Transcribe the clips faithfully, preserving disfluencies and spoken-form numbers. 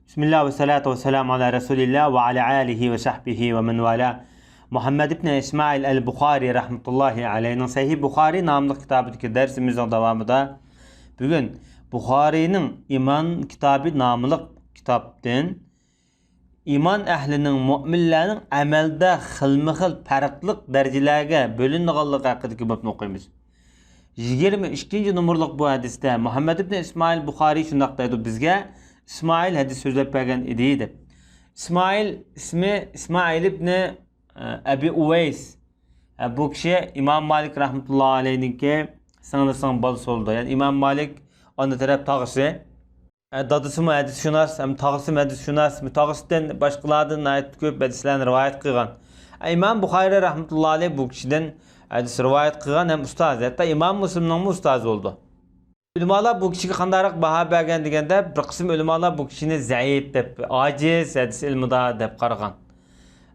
بىسمىللا ۋەسسالاتۇ ۋەسسالامۇ ئالا رەسۇلىللا ۋە ئالا ئالىھى ۋە سەھبىھى ۋە مەن ۋالا. مۇھەممەد ئىبنى ئىسمائىل ئەل بۇخارى رەھمەتۇللاھى ئەلەيھىنىڭ سەھىھ بۇخارى ناملىق كىتابىدىكى دەرسىمىزنىڭ داۋامىدا بۈگۈن بۇخارىنىڭ ئىمان كىتابى ناملىق كىتابتىن ئىمان ئەھلىنىڭ، مۆمىنلەرنىڭ ئەمەلدە خىلمۇ خىل پەرقلىق دەرىجىلەرگە بۆلۈنىدىغانلىقى ھەققىدىكى بابنى ئوقۇيمىز. يىگىرمە ئىككىنچى نومۇرلۇق بۇ ھەدىستە مۇھەممەد ئىبنى ئىسمائىل بۇخارىي شۇنداق دەيدۇ، بىزگە ئىسمائىل ھەدىس سۆزلەپ بەرگەن ئىدى دەپ. ئىسمائىل ئىسمى ئىسمائىل ئىبنى، ئە، ئەبى ئۇۋەيس. ئە، بۇ كىشى ئىمام مالىك رەھمەتۇللا ئەلەيھنىڭكى سىڭلىسىنىڭ بالىسى بولىدۇ. يەنى ئىمام مالىك ئانا تەرەپ تاغىسى. ئە، دادىسىمۇ ھەدىسشۇناس، ھەم تاغىسىمۇ ھەدىسشۇناس، تاغىسىدىن باشقىلاردىن ناھايىتى كۆپ ھەدىسلەرنى رىۋايەت قىلغان. ئە، ئىمام بۇخارىي رەھمەتۇللا ئەلەيھ بۇ كىشىدىن ھەدىس رىۋايەت قىلغان ھەم ئۇستازى، ھەتتا ئىمام مۇسلىمنىڭمۇ ئۇستازى بولىدۇ. ئۆلىمالار بۇ كىشىگە قانداقراق باھا بەرگەن دېگەندە، بىر قىسىم ئۆلىمالار بۇ كىشىنى زەئىپ دەپ، ئاجىز ھەدىس ئىلمىدا دەپ قارىغان.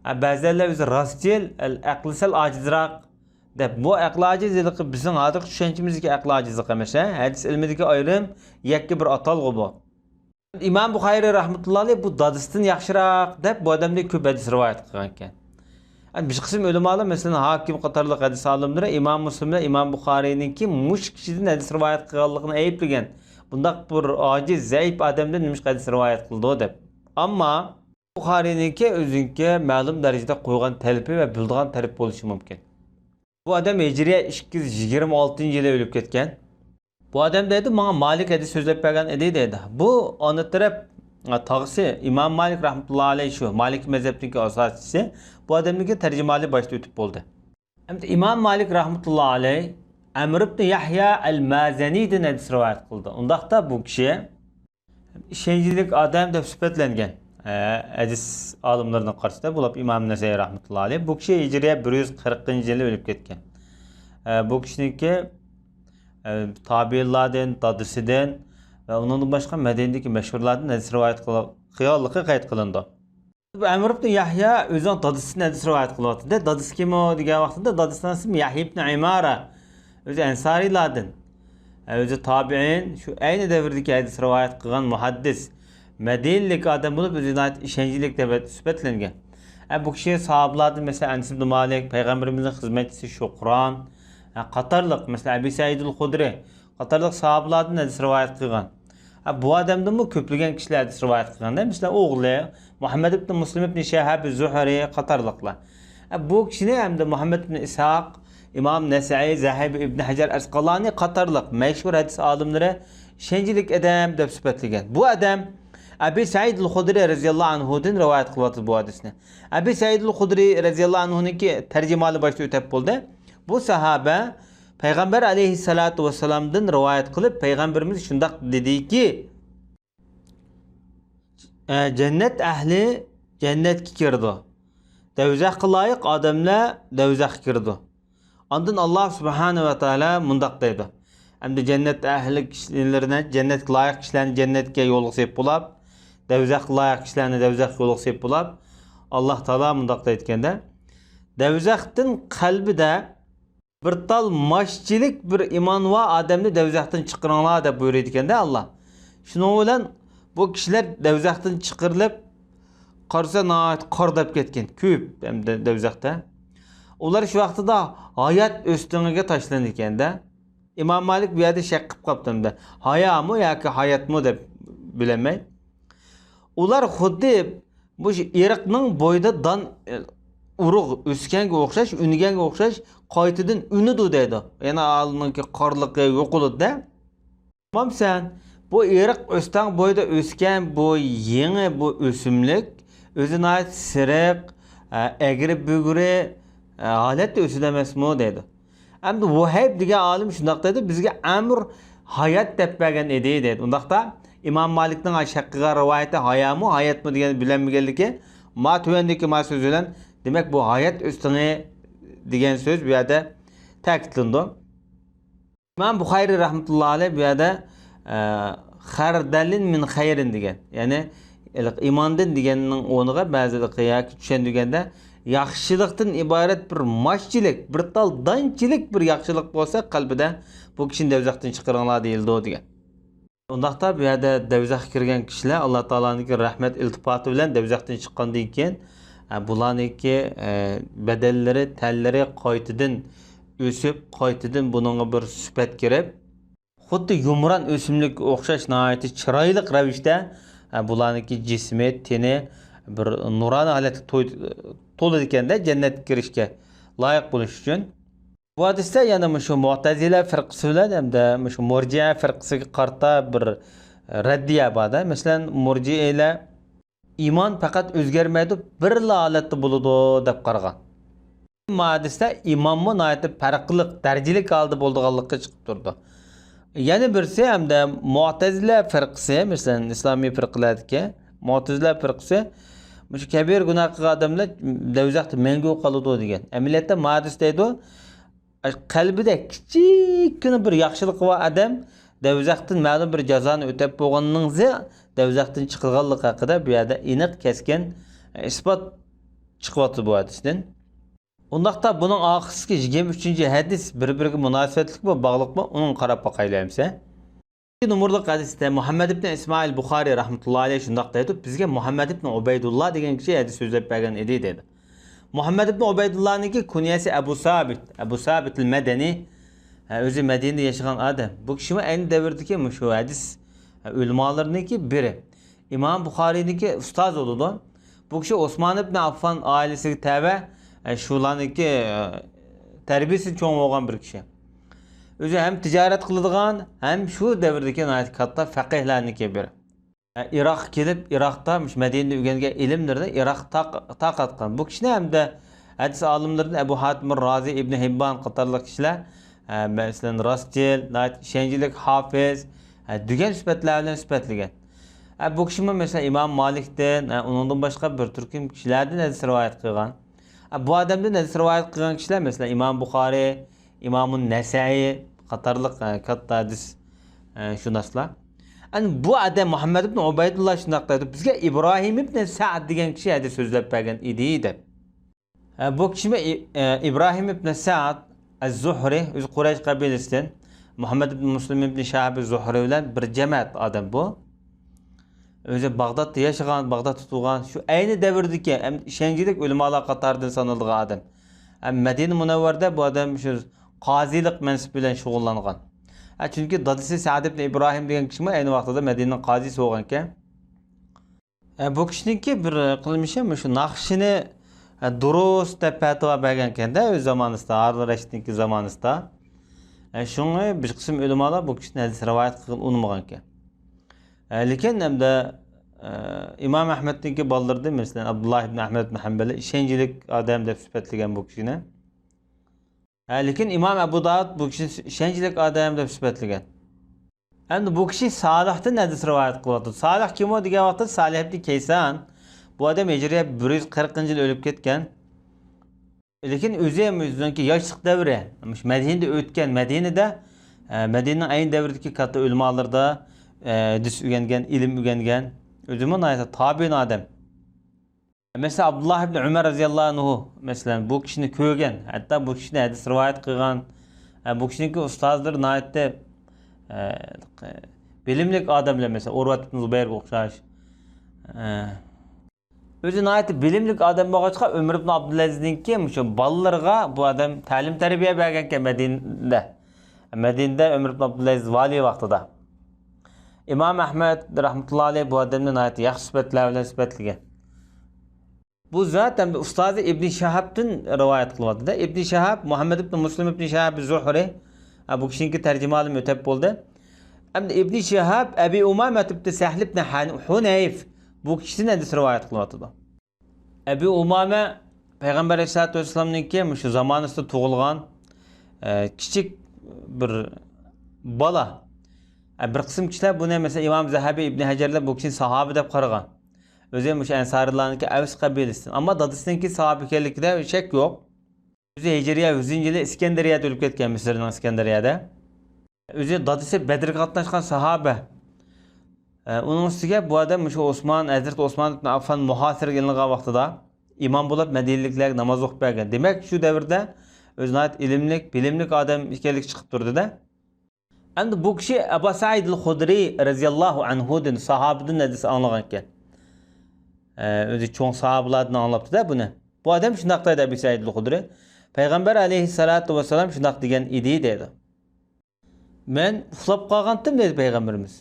ئە، بەزىلەر ئۆزى راستچىل، ئەقلى سەل ئاجىزراق دەپ، بۇ ئەقلى ئاجىزلىقى بىزنىڭ ھازىرقى چۈشەنچىمىزدىكى ئەقلى ئاجىزلىق ئەمەس، ھە؟ ھەدىس ئىلمىدىكى ئايرىم يەككە بىر ئاتالغۇ بۇ. ئىمام بۇخارىي رەھمەتۇللا ئەلەيھ بۇ دادىسىدىن ياخشىراق دەپ، بۇ ئادەمدىن كۆپ ھەدىس رىۋايەت قىلغانىكەن. ئەمدى بىر قىسىم ئۆلىمالار، مەسىلەن، ھاكىم قاتارلىق ھەدىس ئالىملىرى ئىمام مۇسلىم بىلەن ئىمام بۇخارىينىڭكى مۇشۇ كىشىدىن ھەدىس رىۋايەت قىلغانلىقىنى ئەيىبلىگەن. بۇنداق بىر ئاجىز، زەئىپ ئادەمدىن نېمىشقا ھەدىس رىۋايەت قىلىدۇ دەپ. ئەمما بۇخارىينىڭكى ئۆزىنىڭكى مەلۇم دەرىجىدە قويغان تەلىپى ۋە بىلىدىغان تەلىپ بولۇشى مۇمكىن. بۇ ئادەم ھىجرىيە ئىككى يۈز يىگىرمە ئالتىنچى يىلى ئۆلۈپ كەتكەن. بۇ ئادەم دەيدۇ، ماڭا مالىك ھەدىس سۆزلەپ بەرگەن ئىدى دەيدۇ. بۇ ئانا تەرەپ، ئا، تاغىسى ئىمام مالىك رەھمەتۇللا ئەلەيھ، شۇ مالىكىي مەزھەپنىڭكى ئاساسچىسى. بۇ ئادەمنىڭكى تەرجىمىھالى باشتا ئۆتۈپ بولدى. ئەمدى ئىمام مالىك رەھمەتۇللا ئەلەيھ ئەمر ئىبن يەھيا ئەل مازەنىدىن ھەدىس رىۋايەت قىلدى. ئۇنداقتا بۇ كىشى ئىشەنچلىك ئادەم دەپ سۈپەتلەنگەن. ئە، ھەدىس ئالىملىرىنىڭ قارىشىدا بولۇپ ئىمام نەسەئىي رەھمەتۇللا ئەلەيھ. بۇ كىشى ھىجرىيە بىر يۈز قىرىقىنچى يىلى ئۆلۈپ كەتكەن. ئە، بۇ كىشىنىڭكى، ئە، تابىئىنلاردىن، دادىسىدىن ۋە ئۇنىڭدىن باشقا مەدىنىدىكى مەشھۇرلاردىن ھەدىس رىۋايەت قىل-، قىلغانلىقى قەيت قىلىنىدۇ. ئەمر ئىبن يەھيا ئۆزىنىڭ دادىسىدىن ھەدىس رىۋايەت قىلىۋاتىدۇ. دادىسى كىم ئۇ دېگەن ۋاقتىدا، دادىسىنىڭ ئىسمى يەھيا ئىبن ئىمارە. ئۆزى ئەنسارىيلاردىن. ئۆزى تابىئىن، شۇ ئەينى دەۋردىكى ھەدىس رىۋايەت قىلغان مۇھەددىس. مەدىنىلىك ئادەم بولۇپ، ئۆزى ناھايىتى ئىشەنچلىك دەپ سۈپەتلەنگەن. ئە، بۇ كىشى ساھابىلاردىن، مەسىلەن، ئەنەس ئىبن مالىك، پەيغەمبىرىمىزنىڭ خىزمەتچىسى شۇقران، ئە، قاتارلىق، مەسىلەن، ئەبى سەئىدۇل خۇدرى قاتارلىق ساھابىلاردىن ھەدىس رىۋايەت قىلغان. ھە، بۇ ئادەمدىنمۇ كۆپلىگەن كىشىلەر ھەدىس رىۋايەت قىلغاندا، مەسىلەن، ئوغلى مۇھەممەد ئىبن مۇسلىم ئىبن شەھاب زۇھرى قاتارلىقلار. ھە، بۇ كىشىنى ھەمدە مۇھەممەد ئىبن ئىسھاق، ئىمام نەسەئىي، زەھەبى، ئىبن ھەجەر ئەسقالانى قاتارلىق مەشھۇر ھەدىس ئالىملىرى ئىشەنچلىك ئادەم دەپ سۈپەتلىگەن. بۇ ئادەم ئەبى سەئىدۇل خۇدرى رەزىياللاھۇ ئەنھۇدىن رىۋايەت قىلىۋاتىدۇ بۇ ھەدىسنى. ئەبى سەئىدۇل خۇدرى رەزىياللاھۇ ئەنھۇنىڭكى تەرجىمىھالى باشتا ئۆتەپ بولدى. بۇ ساھابە پەيغەمبەر ئەلەيھىسسالاتۇ ۋەسسالامدىن رىۋايەت قىلىپ، پەيغەمبىرىمىز شۇنداق دېدىكى، ئە، جەننەت ئەھلى جەننەتكە كىرىدۇ. دەۋزەخكە لايىق ئادەملەر دەۋزەخكە كىرىدۇ. ئاندىن ئاللا سۇبھانە ۋە تائالا مۇنداق دەيدۇ. ئەمدى جەننەت ئەھلى كىشىلىرىنى، جەننەتكە لايىق كىشىلەرنى جەننەتكە يولغا سېلىپ بولاپ، دەۋزەخكە لايىق كىشىلەرنى دەۋزەخكە يولغا سېلىپ بولاپ، ئاللا تائالا مۇنداق دەيدىكەندە، دەۋزەختىن قەلبىدە بىر تال ماچچىلىك بىر ئىمانى بار ئادەمنى دەۋزەختىن چىقىرىڭلار دەپ بۇيرۇيدىكەندە ئاللا. شۇنىڭ بىلەن بۇ كىشىلەر دەۋزەختىن چىقىرىلىپ، قارىسا ناھايىتى قارىداپ كەتكەن، كۆپ ھەمدە دەۋزەختە. ئۇلار شۇ ۋاقتىدا ھايات ئۆستىڭىگە تاشلىنىدىكەندە. ئىمام مالىك بۇ يەردە شەك قىلىپ قاپتۇ ھەمدە. ھايامۇ ياكى ھاياتمۇ دەپ بىلەلمەي. ئۇلار خۇددى مۇشۇ ئېرىقنىڭ بويىدا دان، ئۇرۇق ئۆسكەنگە ئوخشاش، ئۈنگەنگە ئوخشاش قايتىدىن ئۈنىدۇ دەيدۇ. يەنە ئالىنىڭكى قارىلىقى يوقىلىدۇ-دە. تامام سەن، بۇ ئېرىق ئۆستەڭ بويىدا ئۆسكەن بۇ يېڭى بۇ ئۆسۈملۈك ئۆزى ناھايىتى سېرىق، ئە، ئەگرى-بۈگرى، ئە، ھالەتتە ئۆسىدۇ ئەمەسمۇ دەيدۇ. ئەمدى ۋۇھەيب دېگەن ئالىم شۇنداق دەيدۇ، بىزگە ئەمر ھايات دەپ بەرگەن ئىدى دەيدۇ. ئۇنداقتا ئىمام مالىكنىڭ ئاشۇ ھەققىگە رىۋايىتى ھايامۇ، ھاياتمۇ دېگەننى بىلەلمىگەنلىكى، ما تۆۋەندىكى ما سۆز بىلەن، دېمەك، بۇ ھايات ئۆستىڭى دېگەن سۆز بۇ يەردە تەكىتلىنىدۇ. ئىمام بۇخارىي رەھمەتۇللا ئەلەيھ بۇ يەردە، ئە، خەردەلىن مىن خەيرىن دېگەن. يەنى، ئىماندىن دېگەننىڭ ئورنىغا بەزىلىرى ياكى چۈشەندۈرگەندە، ياخشىلىقتىن ئىبارەت بىر ماچچىلىك، بىر تال دانچىلىك بىر ياخشىلىق بولسا قەلبىدە، بۇ كىشىنى دەۋزەختىن چىقىرىڭلار دېيىلىدۇ دېگەن. ئۇنداقتا بۇ يەردە دەۋزەخكە كىرگەن كىشىلەر ئاللا تائالانىڭكى رەھمەت ئىلتىپاتى بىلەن دەۋزەختىن چىققاندىن كېيىن، ئە، بۇلارنىڭكى، ئە، بەدەنلىرى، تەنلىرى قايتىدىن ئۆسۈپ، قايتىدىن بۇنىڭغا بىر سۈپەت كىرىپ، خۇددى يۇمران ئۆسۈملۈككە ئوخشاش ناھايىتى چىرايلىق رەۋىشتە، ئە، بۇلارنىڭكى جىسمى، تېنى بىر نۇرانە ھالەتكە توي-، تولىدىكەن-دە، جەننەتكە كىرىشكە لايىق بولۇش ئۈچۈن. بۇ ھەدىستە يەنە مۇشۇ مۇئتەزىلە فىرقىسى بىلەن ھەمدە مۇشۇ مۇرجىئە فىرقىسىگە قارىتا بىر رەددىيە بار-دە. مەسىلەن، مۇرجىئىلەر ئىمان پەقەت ئۆزگەرمەيدۇ، بىرلا ھالەتتە بولىدۇ دەپ قارىغان. بۇ ھەدىستە ئىمانمۇ ناھايىتى پەرقلىق، دەرىجىلىك ھالدا بولىدىغانلىقى چىقىپ تۇرىدۇ. يەنە بىرسى ھەمدە مۇئتەزىلە فىرقىسى، مەسىلەن، ئىسلامىي فىرقىلەردىكى مۇئتەزىلە فىرقىسى مۇشۇ كەبىرە گۇناھ قىلغان ئادەملەر دەۋزەختە مەڭگۈ قالىدۇ دېگەن. ئەمەلىيەتتە مۇ ھەدىس دەيدۇ، قەلبىدە كىچىككىنە بىر ياخشىلىقى بار ئادەم دەۋزەختىن مەلۇم بىر جازانى ئۆتەپ بولغىنىڭىزى دەۋزەختىن چىقىرغانلىقى ھەققىدە بۇ يەردە ئېنىق، كەسكىن ئىسپات چىقىۋاتىدۇ بۇ ھەدىستىن. ئۇنداقتا بۇنىڭ ئاخىرقى يىگىرمە ئۈچىنچى ھەدىس بىر-بىرىگە مۇناسىۋەتلىكمۇ، باغلىقمۇ، ئۇنىڭغا قاراپ باقايلى ئەمىسە. ئىككى نومۇرلۇق ھەدىستە مۇھەممەد ئىبن ئىسمائىل بۇخارىي رەھمەتۇللاھى ئەلەيھ شۇنداق دەيدۇ، بىزگە مۇھەممەد ئىبن ئۇبەيدۇللا دېگەن كىشى ھەدىس سۆزلەپ بەرگەن ئىدى دەيدۇ. مۇھەممەد ئىبن ئۇبەيدۇللانىڭكى كۇنيەسى ئەبۇ سابىت، ئەبۇ سابىتىل مەدەنى، ھە، ئۆزى مەدىنىدە ياشىغان ئادەم. بۇ كىشىمۇ ئەينى دەۋردىكى مۇشۇ ھەدىس، ھە، ئۆلىمالىرىنىڭكى بىرى. ئىمام بۇخارىينىڭكى ئۇستازى بولىدۇ. بۇ كىشى ئوسمان ئىبن ئاففان ئائىلىسىگە تەۋە، ئە، شۇلارنىڭكى، ئە، تەربىيىسىدە چوڭ بولغان بىر كىشى. ئۆزى ھەم تىجارەت قىلىدىغان، ھەم شۇ دەۋردىكى ناھايىتى كاتتا فەقىھلەرنىڭكى بىرى. ئە، ئىراققا كېلىپ، ئىراقتا مۇشۇ مەدىنىدە ئۆگەنگەن ئىلىملىرىنى ئىراققا تار-، تارقاتقان. بۇ كىشىنى ھەمدە ھەدىس ئالىملىرىدىن ئەبۇ ھاتىم رازى، ئىبنى ھىببان قاتارلىق كىشىلەر، ئە، مەسىلەن، راستچىل، ناھايىتى ئىشەنچلىك ھافىز، ئە، دېگەن سۈپەتلەر بىلەن سۈپەتلىگەن. ئە، بۇ كىشىمۇ، مەسىلەن، ئىمام مالىكتىن، ئە، ئۇنىڭدىن باشقا بىر تۈركۈم كىشىلەردىن ھەدىس رىۋايەت قىلغان. ئە، بۇ ئادەمدىن ھەدىس رىۋايەت قىلغان كىشىلەر، مەسىلەن، ئىمام بۇخارىي، ئىمامۇن نەسەئىي قاتارلىق، ئە، كاتتا ھەدىس، ئە، شۇناسلار. ئەنە بۇ ئادەم مۇھەممەد ئىبن ئۇبەيدۇللا شۇنداق دەيدۇ، بىزگە ئىبراھىم ئىبن سەئد دېگەن كىشى ھەدىس سۆزلەپ بەرگەن ئىدى، دەپ. ئە، بۇ كىشىمۇ ئى-، ئە، ئىبراھىم ئىبن سەئد ئەز-زۇھرى، ئۆزى قۇرەيش قەبىلىسىدىن، مۇھەممەد ئىبن مۇسلىم ئىبن شەھاب زۇھرى بىلەن بىر جەمەت ئادەم بۇ. ئۆزى باغدادتا ياشىغان، باغدادتا تۇغان، شۇ ئەينى دەۋردىكى ھەم ئىشەنچلىك ئۆلىمالار قاتارىدىن سانىلىدىغان ئادەم. ھەم مەدىنە مۇنەۋۋەردە بۇ ئادەم شۇ قازىلىق مەنسىپى بىلەن شۇغۇللانغان. ھە، چۈنكى دادىسى سەئد ئىبن ئىبراھىم دېگەن كىشىمۇ ئەينى ۋاقتىدا مەدىنىنىڭ قازىسى بولغانىكەن. ئە، بۇ كىشىنىڭكى بىر قىلمىشى مۇشۇ ناخشىنى، ئە، دۇرۇس دەپ پەتىۋا بەرگەنكەن-دە ئۆز زامانىسىدا، ھارۇن رەشىدنىڭكى زامانىسىدا. ئە، شۇڭا بىر قىسىم ئۆلىمالار بۇ كىشىنى ھەدىس رىۋايەت قىلغىلى ئۇنىمىغانىكەن. ئە، لېكىن ئەمدى، ئە، ئىمام ئەھمەدنىڭكى بالىلىرىدىن، مەسىلەن، ئابدۇللا ئىبن ئەھمەد ئىبن ھەنبەلى ئىشەنچلىك ئادەم دەپ سۈپەتلىگەن بۇ كىشىنى. ھە، لېكىن ئىمام ئەبۇ داۋۇد بۇ كىشىنى ئىشەنچلىك ئادەم دەپ سۈپەتلىگەن. ئەمدى بۇ كىشى سالىھتىن ھەدىس رىۋايەت قىلىۋاتىدۇ. سالىھ كىم ئۇ دېگەن ۋاقىتتا، سالىھ ئىبنى كەيسان. بۇ ئادەم ھىجرىيە بىر يۈز قىرىقىنچى يىل ئۆلۈپ كەتكەن. لېكىن ئۆزى ئۆزىنىڭكى ياشلىق دەۋرى، مۇشۇ مەدىنىدە ئۆتكەن، مەدىنىدە، ئە، مەدىنىنىڭ ئەينى دەۋرىدىكى كاتتا ئۆلىمالىرىدا، ئە، ھەدىس ئۆگەنگەن، ئىلىم ئۆگەنگەن. ئۆزىمۇ ناھايىتى تابىئىن ئادەم. مەسىلەن، ئابدۇللا ئىبن ئۆمەر رەزىياللاھۇ ئەنھۇ، مەسىلەن، بۇ كىشىنى كۆرگەن، ھەتتا بۇ كىشىنى ھەدىس رىۋايەت قىلغان، ئە، بۇ كىشىنىڭكى ئۇستازلىرى ناھايىتى، ئە، بىلىملىك ئادەملەر، مەسىلەن، ئۇرۋەت ئىبن زۇبەيرگە ئوخشاش. ئە، ئۆزى ناھايىتى بىلىملىك ئادەم بولغاچقا، ئۆمەر ئىبن ئابدۇلئەزىزنىڭكى مۇشۇ بالىلىرىغا بۇ ئادەم تەلىم-تەربىيە بەرگەنكەن مەدىنىدە. مەدىنىدە ئۆمەر ئىبن ئابدۇلئەزىز ۋالىي ۋاقتىدا. ئىمام ئەھمەد رەھمەتۇللا ئەلەيھ بۇ ئادەمنى ناھايىتى ياخشى سۈپەتلەر بىلەن سۈپەتلىگەن. بۇ زات ھەمدە ئۇستازى ئىبنى شەھابتىن رىۋايەت قىلىۋاتىدۇ. ئىبنى شەھاب مۇھەممەد ئىبنى مۇسلىم ئىبنى شەھاب زۇھرى. ھە، بۇ كىشىنىڭكى تەرجىمىھالىمۇ ئۆتەپ بولدى. ئەمدى ئىبنى شىھاب ئەبى ئۇمامە ئىبنى سەھل ئىبنى ھەن-، ھۇنەيف بۇ كىشىدىن ھەدىس رىۋايەت قىلىۋاتىدۇ. ئەبى ئۇمامە پەيغەمبەر ئەلەيھىسسالاتۇ ۋەسسالامنىڭكى مۇشۇ زامانىسىدا تۇغۇلغان، ئە، كىچىك بىر بالا. ئە، بىر قىسىم كىشىلەر بۇنى، مەسىلەن، ئىمام زەھەبى، ئىبنى ھەجەرلەر بۇ كىشىنى ساھابە دەپ قارىغان. ئۆزى مۇشۇ ئەنسارىيلارنىڭكى ئەۋس قەبىلىسىدىن. ئەمما دادىسىنىڭكى ساھابە ئىكەنلىكىدە شەك يوق. ئۆزى ھىجرىيە يۈزىنچى يىلى ئىسكەندەرىيەدە ئۆلۈپ كەتكەن، مىسىرنىڭ ئىسكەندەرىيەدە. ئۆزى دادىسى بەدرگە قاتناشقان ساھابە. ئە، ئۇنىڭ ئۈستىگە بۇ ئادەم مۇشۇ ئوسمان، ھەزرىتى ئوسمان ئىبن ئاففان مۇھاسىرىگە ئېلىنغان ۋاقتىدا ئىمام بولۇپ مەدىنىلىكلەرگە ناماز ئوقۇپ بەرگەن. دېمەك، شۇ دەۋردە ئۆزى ناھايىتى ئىلىملىك، بىلىملىك ئادەم ئىكەنلىكى چىقىپ تۇرىدۇ-دە. ئەمدى بۇ كىشى ئەبا سەئىدىل خۇدرى رەزىياللاھۇ ئەنھۇدىن، ساھابىدىن ھەدىس ئاڭلىغان ئىكەن. ئە، ئۆزى چوڭ ساھابىلەردىن ئاڭلاپتۇ-دە بۇنى. بۇ ئادەم شۇنداق دەيدۇ، ئەبى سەئىدىل خۇدرى، پەيغەمبەر ئەلەيھىسسالاتۇ ۋەسسالام شۇنداق دېگەن ئىدى دەيدۇ. مەن ئۇخلاپ قالغانتىم دەيدۇ پەيغەمبىرىمىز.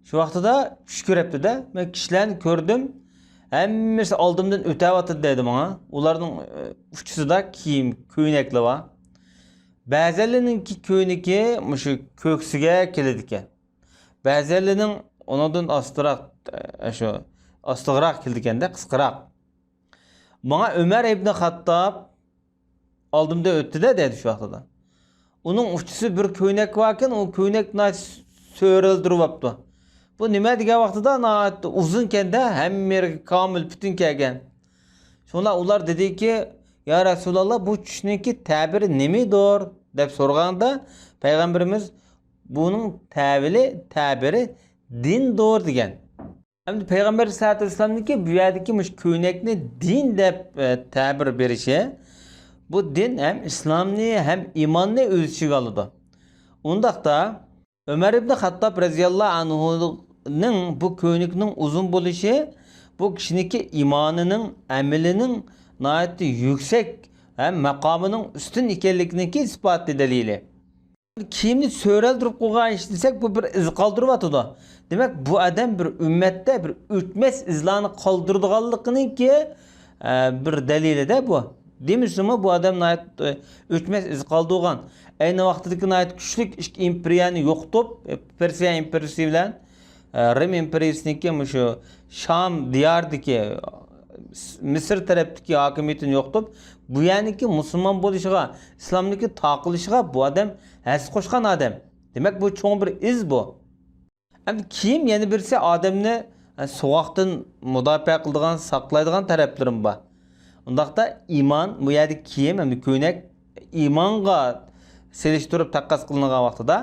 شۇ ۋاقتىدا چۈش كۆرۈپتۇ-دە، مەن كىشىلەرنى كۆردۈم، ھەممىسى ئالدىمدىن ئۆتەۋاتىدۇ دەيدۇ ماڭا. ئۇلارنىڭ، ئە، ئۇچىسىدا كىيىم، كۆينەكلىرى بار. بەزەنلىرىنىڭكى كۆينىكى مۇشۇ كۆكسىگە كېلىدىكەن. بەزەنلىرىنىڭ ئۇنىڭدىن ئاستىراق، ئە، شۇ ئاستىغىراق كېلىدىكەن-دە، قىسقىراق. ماڭا ئۆمەر ئىبنى خاتتاب ئالدىمدا ئۆتتى-دە دەيدۇ شۇ ۋاقتىدا. ئۇنىڭ ئۇچىسى بىر كۆينەك باركەن، ئۇ كۆينەك ناھايىتى سۆرەلدۈرۈۋاپتۇ. بۇ نېمە دېگەن ۋاقتىدا ناھايىتى ئۇزۇنكەن-دە، ھەممە يېرىگە كامىل پۈتۈن كەلگەن. شۇڭا ئۇلار دېدىكى، يا رەسۇلاللا، بۇ چۈشنىڭكى تەبىرى نېمىدۇر؟ دەپ سورىغاندا پەيغەمبىرىمىز، بۇنىڭ تەۋىلى، تەبىرى دىندۇر دېگەن. ئەمدى پەيغەمبەر ئەلەيھىسسالاتۇ ۋەسسالامنىڭكى بۇ يەردىكى مۇشۇ كۆينەكنى دىن دەپ، ئە، تەبىر بېرىشى، بۇ دىن ھەم ئىسلامنى، ھەم ئىماننى ئۆز ئىچىگە ئالىدۇ. ئۇنداقتا، ئۆمەر ئىبنى خاتتاب رەزىياللاھۇ ئەنھۇنىڭ بۇ كۆينىكىنىڭ ئۇزۇن بولۇشى، بۇ كىشىنىڭكى ئىمانىنىڭ، ئەمىلىنىڭ ناھايىتى يۈكسەك ھەم ماقامىنىڭ ئۈستۈن ئىكەنلىكىنىڭكى ئىسپاتى، دەلىلى. كىيىمنى سۆرەلدۈرۈپ قويغان ئىش دېسەك، بۇ بىر ئىز قالدۇرۇۋاتىدۇ. دېمەك، بۇ ئادەم بىر ئۈممەتتە بىر ئۆچمەس ئىزلارنى قالدۇرىدىغانلىقىنىڭكى، ئە، بىر دەلىلى-دە بۇ. دېمىسىمۇ، بۇ ئادەم ناھايىتى، ئە، ئۆچمەس ئىز قالدۇرغان. ئەينى ۋاقتىدىكى ناھايىتى كۈچلۈك ئىككى ئىمپېرىيەنى يوقىتىپ، ئە، پېرسىيە ئىمپېرىيىسى بىلەن، ئە، رىم ئىمپېرىيىسىنىڭكى مۇشۇ شام دىيارىدىكى، مىسىر تەرەپتىكى ھاكىمىيىتىنى يوقىتىپ، بۇ يەرنىڭكى مۇسۇلمان بولۇشىغا، ئىسلامنىڭكى تارقىلىشىغا بۇ ئادەم ھەسسە قوشقان ئادەم. دېمەك، بۇ چوڭ بىر ئىز بۇ. ئەمدى كىيىم يەنە بىرسى ئادەمنى، ئە، سوغۇقتىن مۇداپىئە قىلىدىغان، ساقلايدىغان تەرەپلىرىمۇ بار. ئۇنداقتا ئىمان، بۇ يەردىكى كىيىم ھەمدە كۆينەك ئىمانغا سېلىشتۇرۇپ تەققاس قىلىنغان ۋاقتىدا،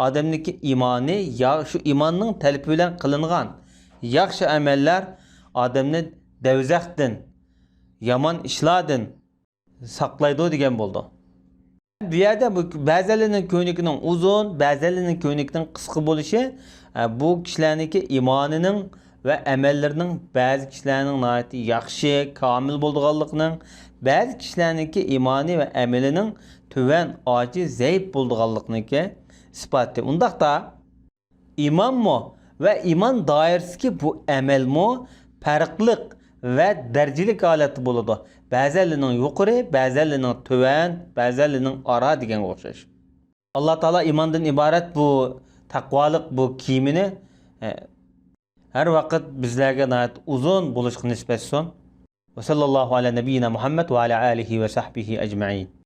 ئادەمنىڭكى ئىمانى يا شۇ ئىماننىڭ تەلىپى بىلەن قىلىنغان ياخشى ئەمەللەر ئادەمنى دەۋزەختىن، يامان ئىشلاردىن ساقلايدۇ دېگەن بولىدۇ. بۇ يەردە بۇ بەزەنلىرىنىڭ كۆينىكىنىڭ ئۇزۇن، بەزەنلىرىنىڭ كۆينىكىنىڭ قىسقا بولۇشى، ئە، بۇ كىشىلەرنىڭكى ئىمانىنىڭ ۋە ئەمەللىرىنىڭ بەزى كىشىلەرنىڭ ناھايىتى ياخشى، كامىل بولىدىغانلىقىنىڭ، بەزى كىشىلەرنىڭكى ئىمانى ۋە ئەمىلىنىڭ تۆۋەن، ئاجىز، زەئىپ بولىدىغانلىقىنىڭكى ئىسپاتى. ئۇنداقتا، ئىمانمۇ ۋە ئىمان دائىرىسىدىكى بۇ ئەمەلمۇ پەرقلىق ۋە دەرىجىلىك ھالەتتە بولىدۇ. بەزەنلىرىنىڭ يۇقىرى، بەزەنلىرىنىڭ تۆۋەن، بەزەنلىرىنىڭ ئارا دېگەنگە ئوخشاش. ئاللا تائالا ئىماندىن ئىبارەت بۇ تەقۋالىق، بۇ كىيىمىنى، ئە، ھەر ۋاقىت بىزلەرگە ناھايىتى ئۇزۇن بولۇشقا نېسىپ ئەتسۇن. ۋە سەللەللاھۇ ئەلا نەبىييىنا مۇھەممەد ۋە ئەلا ئالىھى ۋە سەھبىھى ئەجمەئىن.